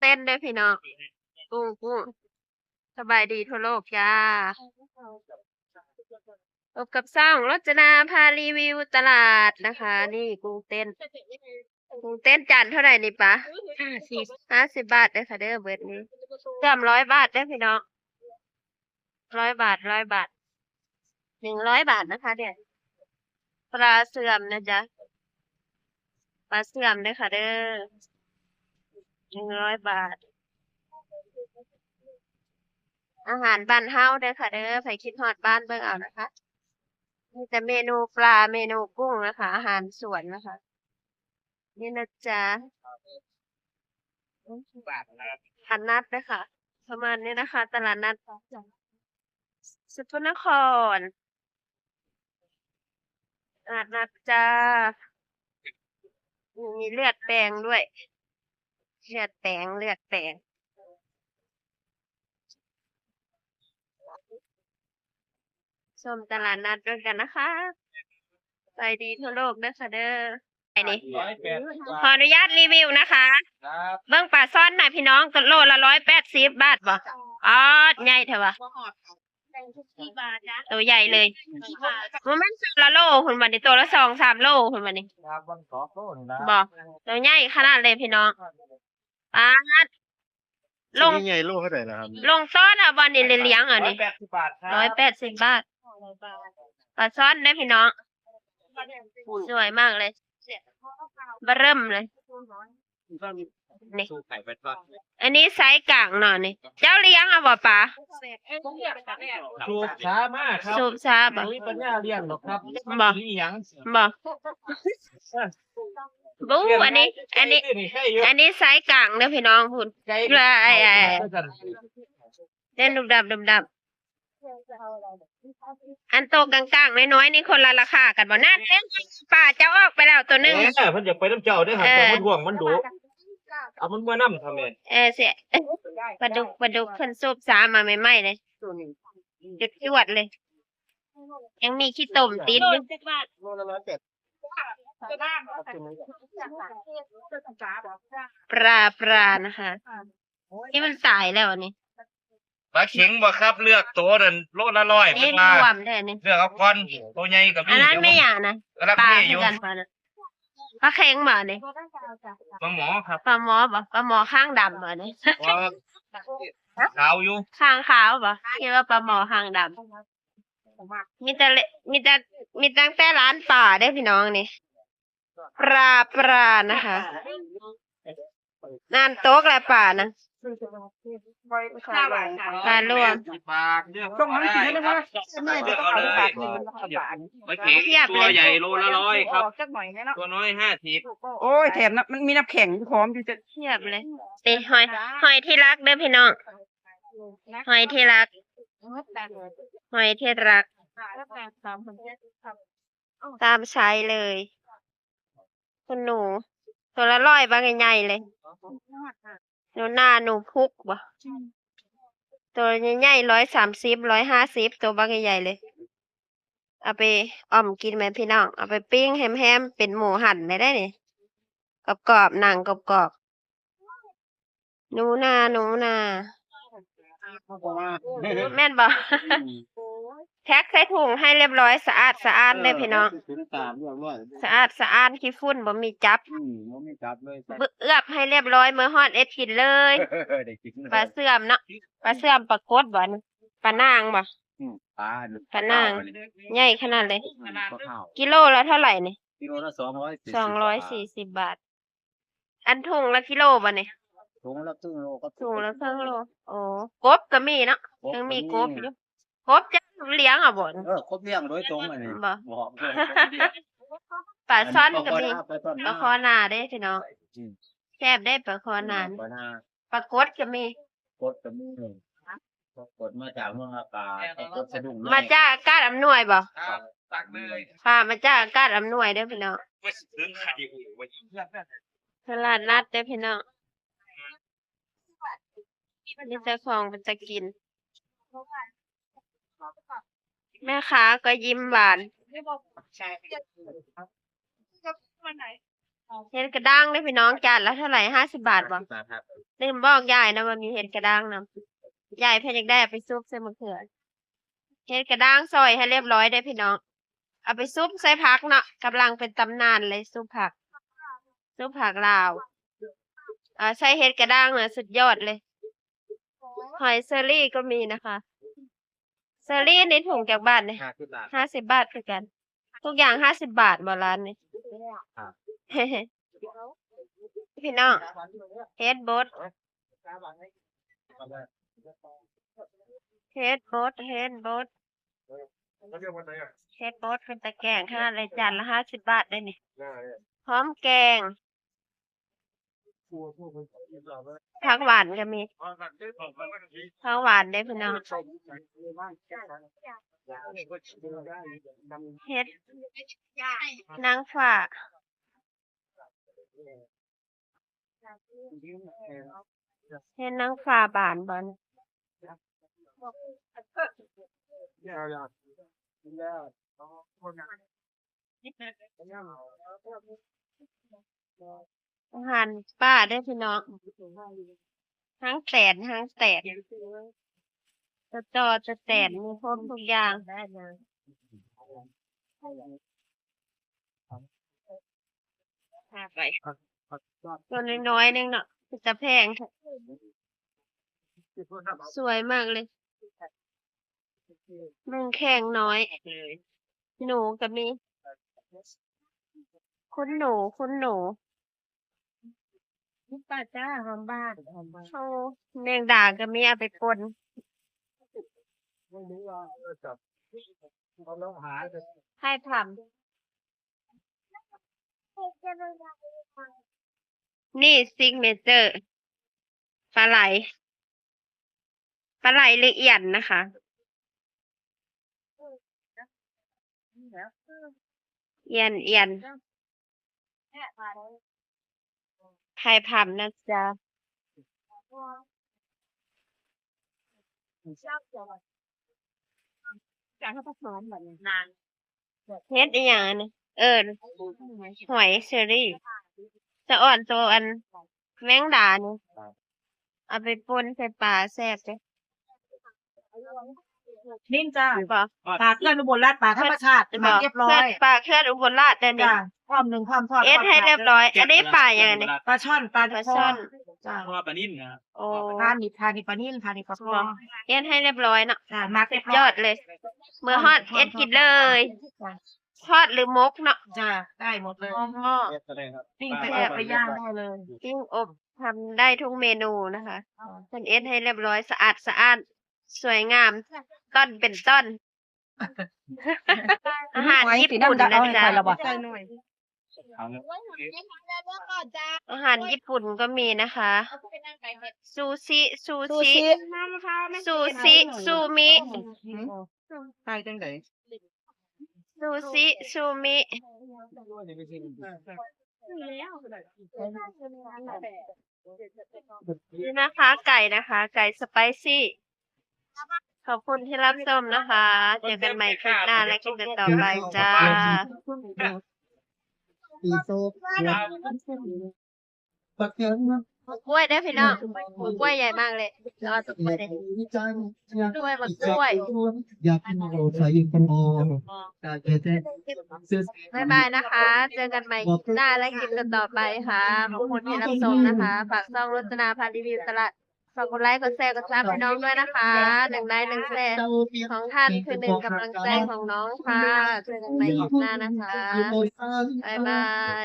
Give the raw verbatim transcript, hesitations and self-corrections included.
เต้นด้วยพี่น้อง กุ้ง กุ้ง สบายดีทั่วโลกจ้า พบกับช่องรจนาพารีวิวตลาดนะคะ นี่กุ้งเต้น กุ้งเต้นจานเท่าไหร่นี่ปะ ห้าสิบ ห้าสิบบาทเด้อค่ะเด้อ เบิดนี้ เกือบร้อยบาทเด้อพี่น้อง ร้อยบาท ร้อยบาท หนึ่งร้อยบาทนะคะเนี่ย ปลาเสื่อมนะจ๊ะ ปลาเสื่อมเด้อค่ะเด้อ หนึ่งร้อยบาท อาหารบ้านเฮาเด้อค่ะเด้อ ไผคิดฮอดบ้านเบิ่งเอานะคะ มีแต่เมนูปลา เมนูกุ้งนะคะ อาหารสวนนะคะ นี่นะจ๊ะ ตลาดนัดนะคะ ประมาณนี้นะคะ ตลาดนัดสกลนคร ตลาดนัดจ้า มีเลือดแปลงด้วย เลือดแปลง เลือดแปลง ชมตลาดนัดด้วยกันนะคะ ไปดีทั่วโลกเด้อค่ะเด้อ ไปนี่ ร้อยแปดสิบบาท ขออนุญาตรีวิวนะคะ ครับ เบิ่งปลาซ่อนนะพี่น้อง โลละร้อยแปดสิบบาทบ่ อ๋อ ใหญ่เถอะวะ ตัวใหญ่เลย มันแม่นตัวละโลคุณบัดนี้ ตัวละสองสามโลคุณบัดนี้ ครับ มันสองโลนี่นะ บ่ ตัวใหญ่ขนาดเลยพี่น้อง ปาด ลง นี่ใหญ่โลเท่าไหร่นะครับ ลงต้นอ่ะ บ่นี่เลี้ยงอ่ะนี่ ร้อยแปดสิบบาทครับ ร้อยแปดสิบบาท ปลาซ่อนได้พี่น้อง สวยมากเลย เบิ่มเลย นี่ อันนี้ไซส์กลางเนาะนี่ เจ้าเลี้ยงอ่ะบ่ปลา สูบช้ามากครับ สูบช้าบ่ บ่มีปัญญาเลี้ยงหรอกครับ บ่ อีหยัง บ่ บู๊ อันนี้ อันนี้ อันนี้ไซส์กลางเด้อพี่น้องพุ้น ไก่ ไอ้ ไอ้ ไก่ เล่นดุบดับดุบดับ อันโตกลางๆน้อยๆนี่คนละราคากันบ่ นั่นเอง ปลาเจ้าออกไปแล้วตัวหนึ่ง เออ เพิ่นอยากไปนำเจ้าเด้อ เออ หาตัวมันห่วงมันดุ เอามันเมื่อนำทำไม เออ เสีย ปลาดุก ปลาดุกเพิ่นสูบช้ามาใหม่ๆเลย จวดๆเลย ยังมีขี้ตมติดอยู่ โลละร้อยแปด ปลา ปลานะคะ นี่มันตายแล้วอันนี้ ปลาเข็งบ่ครับ เลือกตัวนั่นโลละร้อย นี่ เพิ่นว่า รวมแท้นี่ เลือกเอาก่อน ตัวใหญ่ก็มี อันนั้น เดี๋ยว ไม่หยังนะ กำลัง ปลา เทอยู่ คือกันปลานะ ปลาเข็งบ่นี่ ปลาหมอครับ ปลาหมอบ่ ปลาหมอคางดำบ่นี่ บ่ ขาวอยู่ คางขาวบ่ คิดว่าปลาหมอคางดำ มีแต่เล มีแต่ มีตั้งแต่ร้านปลาเด้อพี่น้องนี่ ปลา ปลานะคะ นั่นตกแล้วปลานะ ปลาหลวง สิบบาท เลือก ต้องมันกินได้ไหม เลือกเอาเลย ปลาเข็ง เทียบเลย ตัวใหญ่โลละร้อยครับ ตัวน้อยห้าสิบ โอ้ย แถมน้ำ มันมีน้ำแข็งพร้อมอยู่จะ เทียบเลย นี่หอย หอยที่รักเด้อพี่น้อง หอยที่รัก หอยที่รัก ตามไซส์เลย คุณหนู ตัวละร้อย บักใหญ่ๆเลย หนูนา หนูพุกบ่ ตัวใหญ่ๆ ร้อยสามสิบ ร้อยห้าสิบ ตัวบักใหญ่ๆเลย เอาไปอ่อมกินไหมพี่น้อง เอาไปปิ้งแฮมๆ เป็นหมูหันได้ได้นี่ กรอบๆ หนังกรอบๆ หนูนา หนูนา แม่นบ่ แพ็คใส่ถุงให้เรียบร้อย สะอาดสะอ้านเลยพี่น้อง เออ แพ็คใส่ถุงตามเรียบร้อย สะอาดสะอ้าน ขี้ฝุ่นบ่มีจับ อืม บ่มีจับเลย เอื้อบให้เรียบร้อย เมื่อฮอดเอ็ดกินเลย ได้กินเลย ปลาเสื่อมเนาะ ปลาเสื่อม ปลากดบ่นี่ ปลานางบ่ อืม ปลา ปลานาง ปลา ใหญ่ขนาดเลย อืม ปลาขาว กิโลละเท่าไหร่นี่ กิโลละสองร้อยสี่สิบ สองร้อยสี่สิบบาท อันถุงละกิโลบ่นี่ ถุงละครึ่งโลครับ ถุงละครึ่งโล โอ้ กบก็มีเนาะ กบก็มี ยังมีกบอยู่ กบจะเลี้ยงเอาบ่นี่ เออ กบเลี้ยงโดยตรงอันนี้ บ่ บอกเลย ปลาซ่อนก็มี อันนี้ปลาคอนา ปลาคอนาเด้พี่น้อง อืม แซ่บได้ปลาคอนา ปลานา ปลากดก็มี กดก็มี ปลากดมาจากเมืองอากาศ ปลากดสะดุ้งน้อย มาจากอากาศอำนวยบ่ ครับ ตักเลย ค่ะ มาจากอากาศอำนวยเด้อพี่น้อง ว่าสิซื้อไข่อยู่ว่าอีก ตลาดนัดเด้อพี่น้อง มีแต่ของเป็นตากิน แม่ค้าก็ยิ้มหวาน ใช่ วันไหน เห็ดกระด้างเด้อพี่น้อง จานละเท่าไหร่ ห้าสิบบาทบ่ ห้าสิบบาทครับ ลืมบอกยายนะว่ามีเห็ดกระด้างนำ ยายเพิ่นอยากได้เอาไปซุปใส่มะเขือ เห็ดกระด้างซอยให้เรียบร้อยเด้อพี่น้อง เอาไปซุปใส่ผักเนาะ กำลังเป็นตำนานเลยซุปผัก ซุปผักลาว อ่า ใส่เห็ดกระด้างนะสุดยอดเลย หอยเชอรี่ก็มีนะคะ เชอรี่ในถุงจักบาทเนี่ย ห้าสิบบาท ห้าสิบบาทคือกัน ทุกอย่างห้าสิบบาทบ่ร้านนี้ ครับ พี่น้อง เห็ดบด เห็ดบด เห็ดบด เห็ดบดเป็นตะแกรงขนาดเลย จานละห้าสิบบาทได้นี่ พร้อมแกง ผักหวานก็มี ผักหวานเด้อพี่น้อง เห็ดนางฟ้า เห็ดนางฟ้าบานบ่นี่ อาหารป่าเด้อพี่น้อง หางแตน หางแตน ตะจอ ตะแตน มีครบทุกอย่าง ตัวน้อยๆนึงเนาะ เป็นตาแพงแท้ สวยมากเลย แมงแคงน้อย หนูก็มี คุณหนู คุณหนู นี่ปลาจ้า หอมบ้าน หอมบ้าน โอ้ แมงดาก็มี เอาไปป่น ไม่รู้ว่าเออจับ เขาลองหากัน ให้ทำ นี่ซิกเนเจอร์ ปลาไหล ปลาไหลหรือเอี่ยนนะคะ เอี่ยน เอี่ยน ไข่ผำนะจ๊ะ เห็ดอีหยังอันนี้ เออ หอยเชอรี่ สะออนตัวอัน แมงดานี่ เอาไปป่นใส่ปลาแซ่บเด้อ นิ่มจ้า บ่ ปลาเขื่อนอุบลราชปลาธรรมชาติหมักเรียบร้อย ปลาเขื่อนอุบลราชเด้อนี่ จ้าพร้อมหนึ่งพร้อมทอด เอ็ดให้เรียบร้อย อันนี้ปลาหยังอันนี้ ปลาช่อนปลา ปลาช่อน จ้า เพราะว่าปลานิ่มนะ โอ้ ปลานี่ปลานี่ปลานิ่มปลานี่ปลาช่อน เอ็ดให้เรียบร้อยเนาะ จ้าหมักเรียบร้ ย อย อดเลย มื้อฮอดเอ็ดกินเลย จ้า ทอดหรือหมกเนาะ จ้าได้หมดเลย อ๋อ เอ็ดอะไรครับ ปิ้งไปอบไปย่างได้เลย ปิ้งอบทำได้ทุกเมนูนะคะ เพิ่นเอ็ดให้เรียบร้อย สะอาดสะอ้าน สวยงาม ต้อนเป็นต้อน อาหารญี่ปุ่นนะจ๊ะ ใส่หน่อย เอาเนอะ อาหารญี่ปุ่นก็มีนะคะ ซูชิ ซู ซู ชิ ชิ ซูชิ ซูมิ ใส่จังได ซูชิ ซูมิ นี่นะคะ ไก่นะคะ ไก่สไปซี่ ขอบคุณที่รับชมนะคะ เจอกันใหม่คลิปหน้าและคลิปต่อไปจ้า ปีโซ่ ปลูกกล้วยได้พี่น้อง ปลูกกล้วยใหญ่มากเลย รอสักครู่หนึ่ง กล้วยบักกล้วย อยากให้เราใส่กระบอกแต่แต่ บ๊ายบายนะคะ เจอกันใหม่คลิปหน้าและคลิปต่อไปค่ะ ขอบคุณที่รับชมนะคะ ฝากช่องรจนาพารีวิวตลาด ฝากกดไลค์ กดแชร์ กดซับให้น้องด้วยนะคะ หนึ่งไลค์ หนึ่งแชร์ ของท่านคือหนึ่งกำลังใจของน้องค่ะ เจอกันใหม่คลิปหน้านะคะ บ๊ายบาย